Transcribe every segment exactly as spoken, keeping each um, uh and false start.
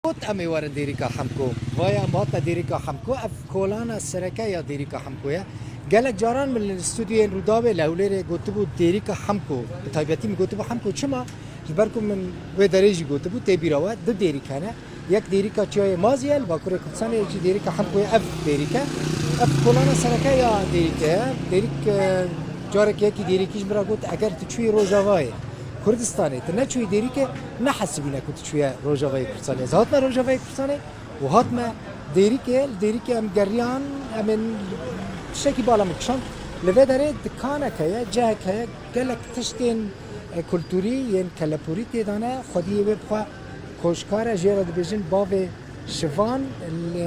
Got em ê werin Dêrîka Hemko. Vaya em hatine Dêrîka Hemko. Ev kolana sereke ya Dêrîka Hemko ye. Gelek caran min li stûdyoyên Rûdawê li Hewlêrê gotibû Dêrîka Hemko. Bi taybetî min gotibû Hemko çima? Ji ber ku min wê derê jî gotibû, tê bîra we, du Dêrîk hene. Yek Dêrîka Çiyayê Mazî ye, li Bakurê Kurdistanê, yek jî Dêrîka Hemko ye. Ev Dêrîk e. Ev kolana sereke ya Dêrîkê ye. Dêrîk, e, careke yekî Dêrîkî ji min re got, eger tu çûyî Rojavayê Kurdistanê, tu neçûyî Dêrîkê, nehesibîne ku tu çûye Rojavayê Kurdistanê. Ez hatime Rojavayê Kurdistanê û hatime Dêrîkê, li Dêrîkê em geriyan, em ên tiştekî bala min kişand. Li vê derê dikanek heye, cihek heye, gelek tiştên, e, kulturî yên kelepûrî tê de ne. Xwediyê wê bi xwe koşkar e, jê re dibêjin bavê Şivan, li,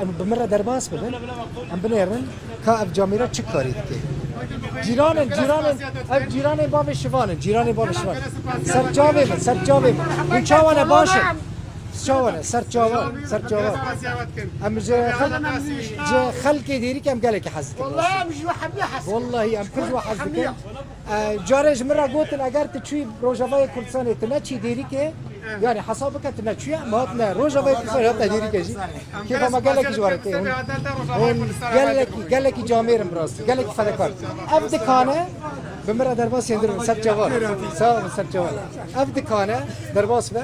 em bi min re derbas bibin, em binêrin ka ev camêra çi karî dike. Cîran in, cîran in, ev cîranên bavê Şivan in, cîranên bavê Şivan. Ser çavê min, ser çavê min. Hûn çawa ne, baş in? Çawa ne, ser çavan, ser çavan. Em ji xel-, ji xelkê Dêrîk em gelekî hez dikin. Wallahî em ji we hemî hez dikin. Wallahî em pir ji we hez dikin. E, carê ji min re gotin, eger tu çûyî Rojavayê Kurdistanê, tu neçî Dêrîkê, yani hesab bike tu neçûye, em hatine Rojavayê Kurdistanê, hatine Dêrîkê jî. Kêfa me gelekî ji we re tê. Hûn, hûn gelekî, gelekî camêr in bi rastî, gelekî fedekar. Ev dikane, bi min re derbas yên dir bin, ser çavan. Sağ olun, ser çavan. Ev dikane, derbas be.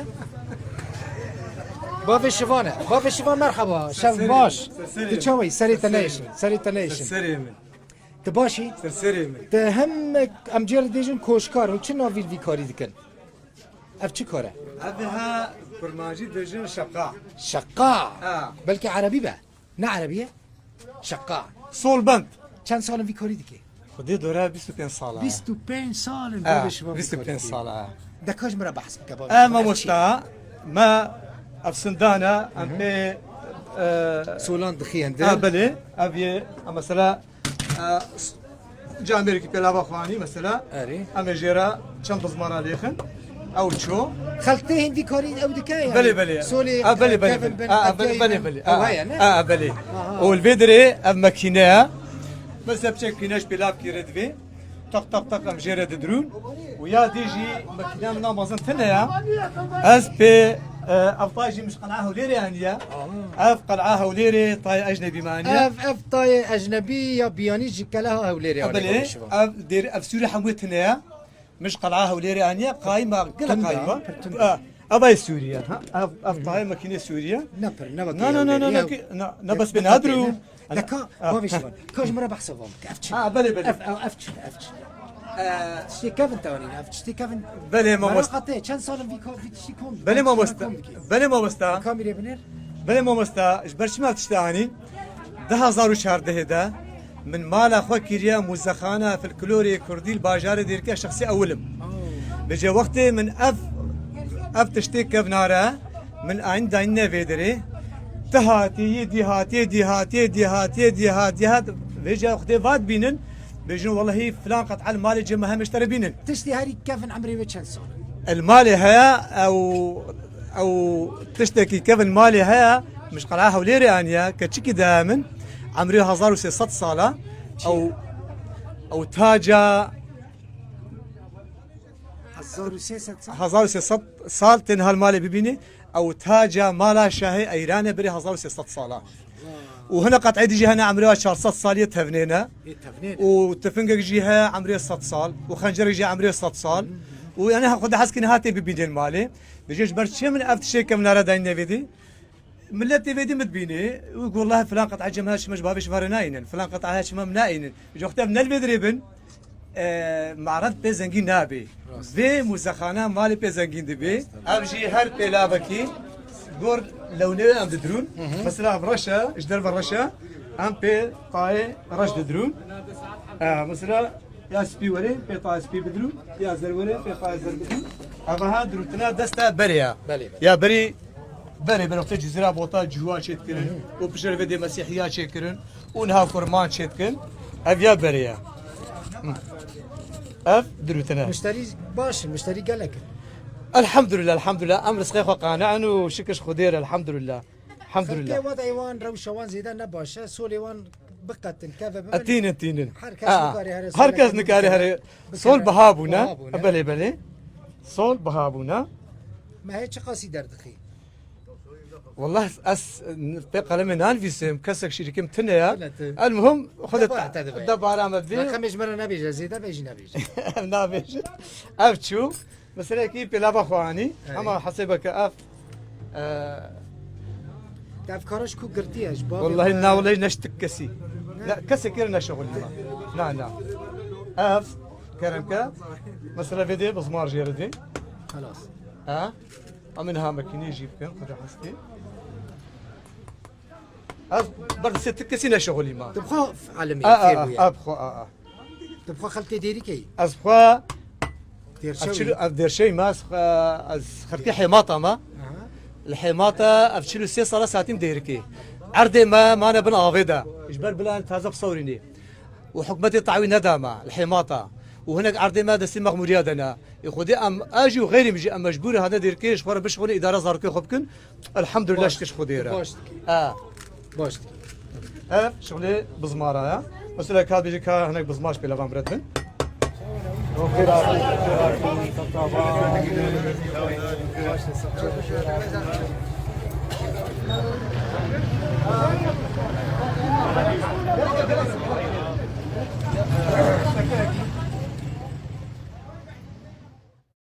Bavê Şivan e. Bavê Şivan, merhaba. Şev baş. Tu çawa yî? Serê te neyşin. Serê te neyşin. Serê min. Tu baş î? Ser serê min. Te hem em cê re dêjin koşkar û çi navî vî karî dikin? Ev çi kar e? Ev ha kurmancî dêjin şeqa. Şeqa? Ha. Belkî erebî be. Ne erebî ye? Şeqa. Solbend. Çend sal in vî karî dikê? Xwedê dore bîst û pênc sal e. Bîst û pênc sal in. Ha, bavê Şivan vî karî dikê. Bîst û pênc sal e. De ka ji min re behs bike bavê Şivan. E, mamosta, me ev sindan e, em pê, e, solan dixî hindir. Ha, belê. Ev yê, e, mesela, e, s-, camêrekî pêlava xwanî, mesela. Erê. Em ê jê re çend dizmara lêxin. Ew ço. Xelk tê hindî karî ew dike yani. Belê, belê. Solê, ha, belê, belê, kevin belê. Bin, ha, ha, belê, belê, belê. Ew heye, ne? Ha, ha, belê. Aha. Û li vê dirê ev makîne ye. Mesela piçek pîneş pêlav kîre divê. Tak, tak, tak, em jê re didirûn. Û ya dî jî makîne min a mezin tune ye. Ez pê, e, ev tay jî min ji qel'a Hewlêrê aniye. Aha. Ev qel'a Hewlêrê, tayê ecnebî me aniye. Ev, ev tayê ecnebî ya biyanî ji keleha Hewlêrê aniye. Belê, ev dêr, ev sûrî hemû tune ye. Min ji qel'a Hewlêrê aniye, qayîm e, gelek qayîm e. Tunda, pir tunda. E, ev ay Sûriye, ha? Ev, ev tayê makîne Sûriye. Ne pir, ne wekî Hewlêrê. Na, na, na, na, na, na, bes bê nadrû. Deka, ha, bavê Şivan. Ka ji min re behsa van bike. Ev çi? Ha, belê, belê. Ev, ev, ev çi, ev çi? Ee, tiştê kevin tewanî, ev tiştê kevin. Belê, mamoste. Meraqa te, çend sal in vî ko-, vî tiştî kom dikî? Belê, mamoste. Belê, mamoste. Kamîrê binêr. Belê, mamoste. Ji ber çima ev tiştê anî? Du hazar û çardehê de min mala xwe kiriye muzexana folklorê kurdî li bajarê Dêrikê, şexsê ewil im. Oh. Vêce wextê min ev, ev tiştê kevnare, min anî dayîne vê derê. Ti hatî, yê dî hatî, yê dî hatî, yê dî hatî, yê dî hatî, hat. Vêca Xwedê va dibînin, bêjin, wellehî filan qet'e li malê cem me heme ji te re bînin. Tiştê herî kevin emrê wê çend sal e? Li malê heye, ew, ew tiştekî kevin malê heye, min ji qel'a Hewlêrê aniye, keçikî daye min, emrê hezar û sê sed sal e. Ew, ew taca Hezar û sê sed sal? Hezar û sê sed sal tên hal malê bibînî. Ew taca mala şahê Eyran e, berê hezar û sê sed sal e. Wow. Û hina qet'ê dî jî hene emrê çar sed salî ye tevnê ne. Ê, tevnê ne. Û tifingek jî heye emrê sed sal. Û xencerek jî emrê sed sal. Hı hı. Û yani ha xwe de hez kî niha tê bibînên malê. Dibêje ji ber çi min ev tiştê kevnare dayîne vê dî? Milet tê vê dî min dibîne û got, "Wellahî filan qet'e cem her çima ji bavê şivan re nayînin, filan qet'e her çima min nayînin." Ji wextê ev ne li vê dirê bin, e, maret pê zengîn nabê. Rast. Vê muzexana malê pê zengîn dibê. Rast, rast. Ev jî her pêlavekî gor lewnê em didirûn. Hı hı. Mesela ev reş e, ji derve reş e, em pê tayê reş didirûn. E, mesela Ya spî were, pê tayê spî bidirû, ya zer were, pê tayê zer bidirû. Eva ha dirûtina desta berê ya. Belê, belê. Ya berî, berê, berê wextê cizîra bota cûwa çêdikirin, û piştre vê dê mesîhiya çêkirin, û niha kurman çêdikin. Ev ya berê ya. Hı. Ev dirûtine. Muşterî baş in, muşterî gelek in. Elhamdülillah, elhamdülillah. Em rizqê xwe qane in û şikir ji Xwedê re, elhamdülillah. Elhamdülillah. Xelkê we de wan rewşa wan zêde ne baş e, solê wan biqetin, keve bibin. E, tînin, tînin. Her kes, a, nikare here, her kes nikare here. Sol biha bûne. Biha bûne. E, belê, belê. Sol biha bûne. Mehê çiqasî derdixî? Wallah ez pê qelemê nanivîsim, kesek şîrîkim tune ya. Tune tu. El muhim xwe de Debara te dibe. Debara me dibê. Reqemê ji me re nebêje, zêde be jî nebêje. Em nabêjin. Ev çû. Meselekî pêlava xwe anî. Evet. Hema hesêbe ke ev, e, Ev kara ji ku girtiye, ji bavê Wallahî xwe. Na, wallahî ne ji tik kesî. Ne? Ne, kesekê re neşexulîme. Na, na. Ev, kerem ke, mesela vê dê bizmar jê re dê. Xelas. Ha? Em ê niha mekînê jî bikin, xwedê hestê. Ez ber destê ti kesî neşexulîme. Tu bi xwe alimî A, a, fêr a, bûye. A, bi xwe, a, a. Tu bi xwe xeltê dêrikê yî. Ez bi xwe, Têrşewî. Ev çil, ev dêrşewî me, ez, ez xeltê hêmata me. Aha. Li hêmata ev çil û sê sala satîm dêrikê. Erdê me mane bin avê de. Ji ber bila em taze bisewrînê. Û hikûmetê tawî neda me li hêmata. Û hinek erdê me destê mexmûriya de ne. Ê Xwedê em, ez jî û xeyrî min jî em mecbûr in hane dêrikê ji xwe re bişixulin, îdara zarokê xwe bikin. Elhamdulillah, şikir ji Xwedê re. Baş dikî. Ha. Baş dikî. Ev şixulê bizmara ye. Mesela ka bêjî ka hinek bizmar ji pêlevan biret bin.